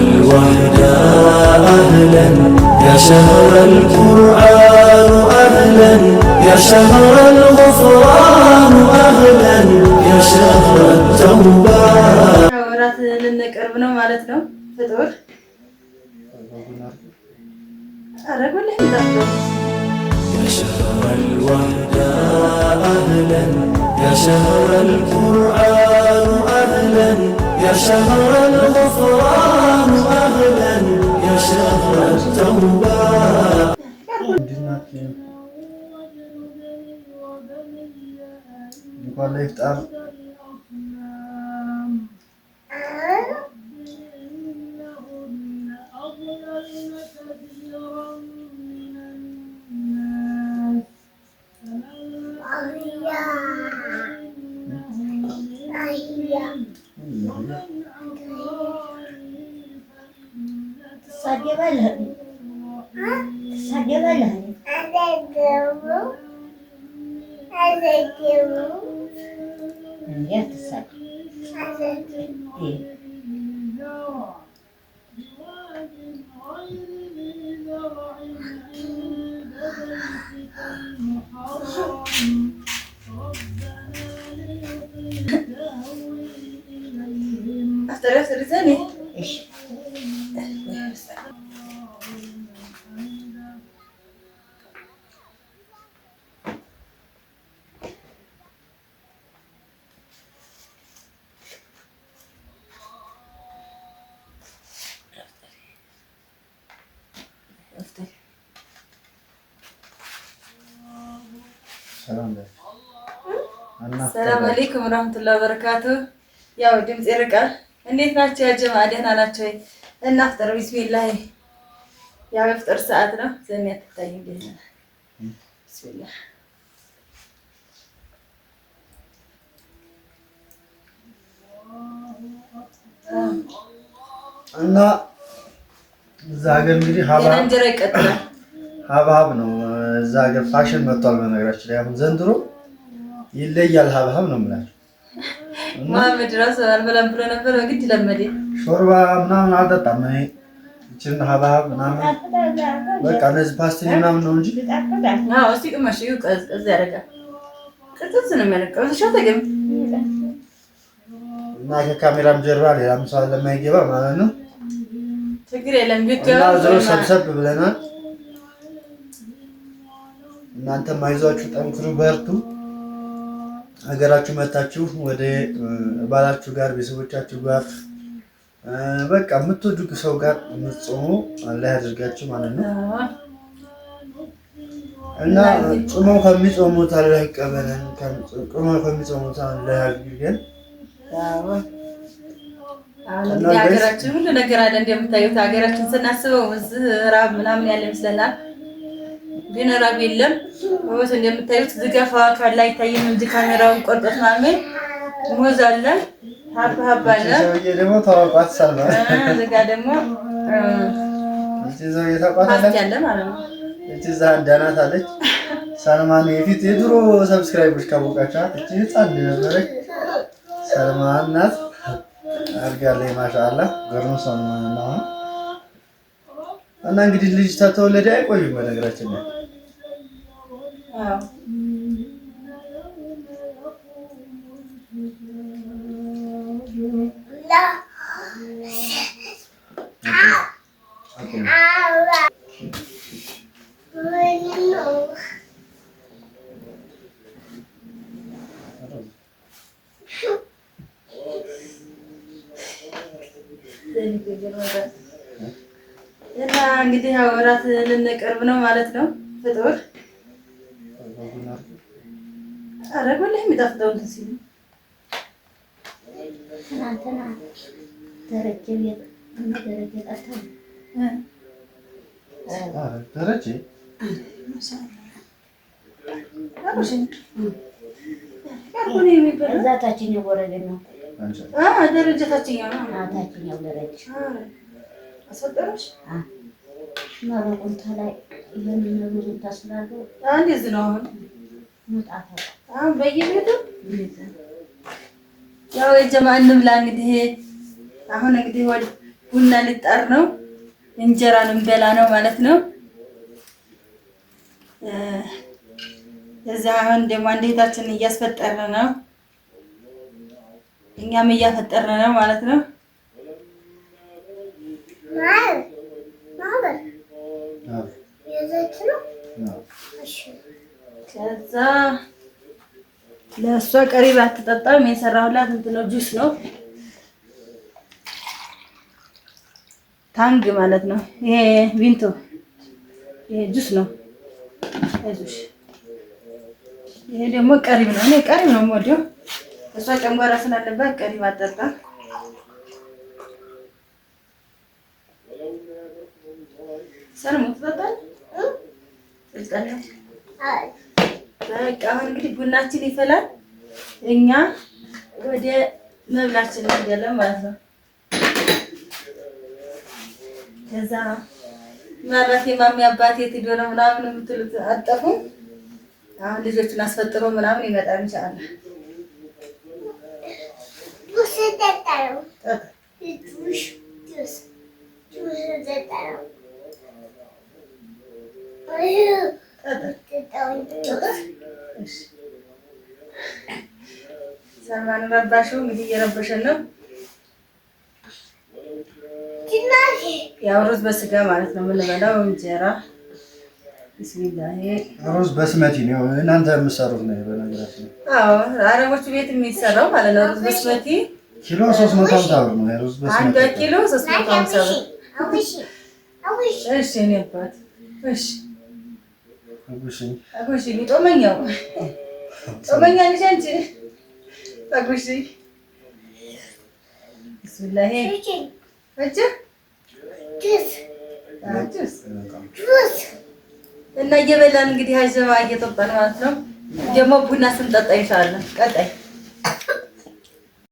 الوحدة أهلا، يا شهر القرآن أهلا، يا شهر الغفران أهلا، يا شهر التوبة. ወራት ልንቀርብ ነው ማለት ነው። ፍጡር አረጉልህ። يا شهر الوحدة أهلا، يا شهر القرآن أهلا، يا شهر الغفران أهلا، يا شهر التوبة. እንዴት ናችሁ? እንኳን ለኢፍጣር ትሳደባለህ ትሳደባለህ። እንዴ አትሳደብ። እሺ። ሰላም አለይኩም ወራህመቱላሂ ወበረካቱ። ያው ድምፅ ይርቃል። እንዴት ናቸው ያ ጀማዓ? ደህና ናቸው ወይ? እናፍጠር። ቢስሚላህ። ያው የፍጥር ሰዓት ነው። ዘኔ አትታይም። ደህና ቢስሚላህ። እና እዛ ሀገር እንግዲህ ገና እንጀራ ይቀጥላል። ሀብሀብ ነው። እዛ ሀገር ፋሽን መጥቷል። በነገራችን ላይ አሁን ዘንድሮ ይለያል። ሀብሀብ ነው የምላቸው። መሀመድ ራሱ አልበላም ብሎ ነበር፣ በግድ ለመደ። ሾርባ ምናምን አልጠጣም እኔ። ይችን ሀብሀብ ምናምን በቃ እነዚህ ፓስትሪ ምናምን ነው እንጂ። አዎ፣ እስቲ ቅመሽ እዩ። ቀዝቀዝ ያደርጋል። ቅዝቅዝ ነው የሚያደርገው። እሺ አታውቂም? እና ከካሜራም ጀርባ ሌላም ሰው ለማይገባ ማለት ነው። ችግር የለም። እና ዞሮ ሰብሰብ ብለናል። እናንተም አይዟችሁ፣ ጠንክሩ፣ በርቱ። ሀገራችሁ መታችሁ ወደ ባላችሁ ጋር ቤተሰቦቻችሁ ጋር በቃ የምትወዱ ሰው ጋር የምትጾሙ አላህ ያድርጋችሁ ማለት ነው። እና ጾመው ከሚጾሙት አላህ ይቀበለን። ጾመው ከሚጾሙት አላህ ያድርገን። አሁን እንግዲህ ሀገራችን ሁሉ ነገር አለ። እንደምታዩት ሀገራችን ስናስበው እዚህ ራብ ምናምን ያለ ይመስለናል፣ ግን ራብ የለም። ወይስ እንደምታዩት ዝገፋ ካለ አይታይም እንጂ ካሜራውን ቆርጦት ማለት ሙዝ አለ፣ ሀብ ሀብ አለ። ሰውዬ ደግሞ ታወቋት ሰልማ እዚህ ጋ ደግሞ እቺ ሰውዬ ታውቋታለች አለ ማለት ነው። እቺ እዛ ዳናት አለች። ሰልማን የፊት የድሮ subscribe ኦች ካወቃችኋት እቺ ህፃን ነበረች። ሰልማን ናት። አድጋለች። ማሻአላ ገርሞ ሰልማን ነው። እና እንግዲህ ልጅ ተተወለደ አይቆዩም በነገራችን ላይ። አዎ። እና እንግዲህ ያው እራት ልንቀርብ ነው ማለት ነው። ፍጡር አረጉልህ የሚጣፍጠው እንትን ሲሉ ትናንትና ደረጀ ቤት እነ ደረጀ ጠርተው ደረጀ እዛ ታችኛው ጎረቤት ነው። ደረጀ ታችኛው ነው። ታችኛው ደረጀ አስፈጠረሽ መረቁን ተላይ ይህንን ታስላሉ። እንደዚህ ነው አሁን መጣት አሁን በየቤቱ ያው የጀማ እንብላ እንግዲህ። አሁን እንግዲህ ቡና ሊጣር ነው፣ እንጀራ ልንበላ ነው ማለት ነው። እዛ አሁን ደግሞ አንድ እህታችን እያስፈጠርን ነው፣ እኛም እያፈጠርን ነው ማለት ነው። ከዛ ለእሷ ቀሪብ አትጠጣም። የሰራሁላት እንትን ነው፣ ጁስ ነው፣ ታንግ ማለት ነው። ይሄ ቪንቶ ይሄ ጁስ ነው። አይዞሽ። ይሄ ደግሞ ቀሪብ ነው። እኔ ቀሪብ ነው የምወደው። እሷ ጨንጓራ ስላለባት ቀሪብ አትጠጣም። ሰለሞን ትጠጣለህ? ትጠጣለህ? በቃ አሁን እንግዲህ ቡናችን ይፈላል። እኛ ወደ መብላችን እንሄዳለን ማለት ነው። ከዛ ምናልባት የማሚ አባት የት ሄዶ ነው ምናምን የምትሉት አጠፉም። አሁን ልጆቹን አስፈጥሮ ምናምን ይመጣል ኢንሻአላህ። ሰልማን ረባሹ እንግዲህ እየረበሸን ነው። ያው ሩዝ በስጋ ማለት ነው የምንበላው እንጀራ። ቢስሚላህ ሩዝ በስመቲ ነው እናንተ የምትሰሩት ነው። በነገራችን አዎ፣ አረቦቹ ቤት የሚሰራው ማለት ነው። ሩዝ በስመቲ ኪሎ 350 ብር ነው። ሩዝ በስመቲ አንዷ ኪሎ 350 ብር። እሺ እኔ አባት እሺ፣ አጉሽ ጦመኛው ጦመኛ ነሽ አንቺ። አጉሽ ቢስሚላህ እጅ እና እየበላን እንግዲህ አጀባ እየጠጣን ማለት ነው። ደግሞ ቡና ስንጠጣ ይሻላል። ቀጣይ